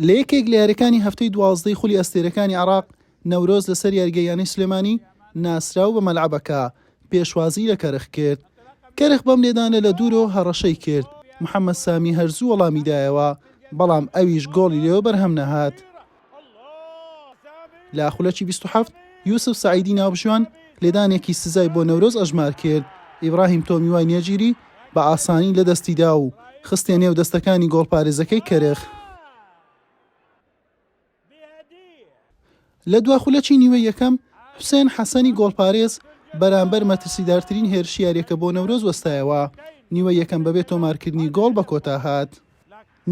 لە یەکێک لە یاریەکانی هەفتەی دوازدەی خولی ئەستێرەکانی عێراق، نەورۆز لەسەر یاریگەی یانەی سلێمانی ناسراو بە مەلعەبەکە پێشوازی لە کەرخ کرد. کەرخ بەم لێدانە لە دوورەوە هەڕەشەی کرد، محەمەد سامی هەر زوو وەڵامی دایەوە، بەڵام ئەویش گۆڵی لێوە بەرهەم نەهات. لە خولەکی 27 یوسف سەعیدی ناوبژیوان لێدانێکی سزای بۆ نەورۆز ئەژمار کرد، ئیبراهیم تۆمیوای نێجیری بە ئاسانی لەدەستیدا و خستیە نێو دەستەکانی گۆڵپارێزەکەی کەرخ. لە دوا خولەکی نیوەی یەکەم، حوسێن حەسەنی گۆڵپارێز بەرامبەر مەترسیدارترین هێرشی یارییەکە بۆ نەورۆز وەستایەوە، نیوەی یەکەم بەبێ تۆمارکردنی گۆڵ بەکۆتا هات.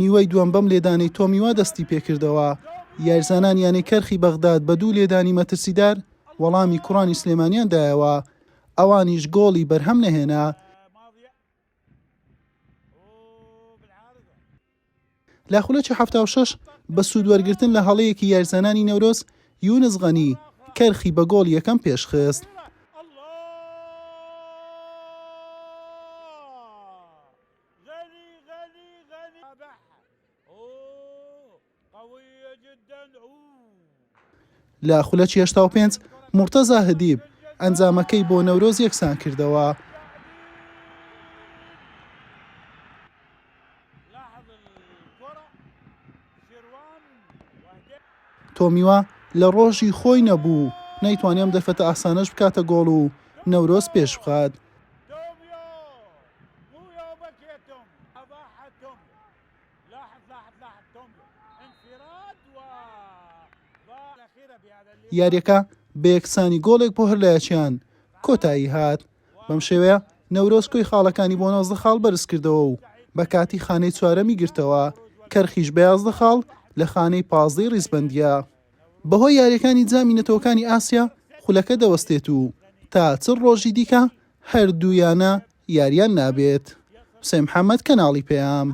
نیوەی دووەم بەم لێدانەی تۆمیوا دەستی پێکردەوە، یاریزانانی یانەی کەرخی بەغداد بە دوو لێدانی مەترسیدار وەڵامی کوڕانی سلێمانیان دایەوە، ئەوانیش گۆڵی بەرهەم نەهێنا. لە خولەکی 76 بە سوودوەرگرتن لە هەڵەیەکی یاریزانانی نەورۆز، یونس غەنی کەرخی بە گۆڵی یەکەم پێشخست. لە خولەکی 85 مورتەزا هدیب ئەنجامەکەی بۆ نەورۆز یەکسان کردەوە. تۆمیوا لە ڕۆژی خۆی نەبوو نەیتوانی ئەم دەرفەتە ئاسانەش بکاتە گۆڵ و نەورۆز پێشبخات. یاریەکە بە یەکسانی گۆڵێک بۆ هەرلایەکیان کۆتایی هات. بەم شێوەیە نەورۆز کۆی خاڵەکانی بۆ 19 خاڵ بەرزکردەوە و بە کاتی خانەی چوارەمی گرتەوە، کەرخیش بە 11 خاڵ لە خانەی پازدەی ڕیزبەندییە. بەهۆی یاریەکانی جامی نەتەوەکانی ئاسیا خولەکە دەوەستێت و تا چل ڕۆژی دیکە هەردوو یانە یاریان نابێت. حوسێن محەمەد، کەناڵی پەیام.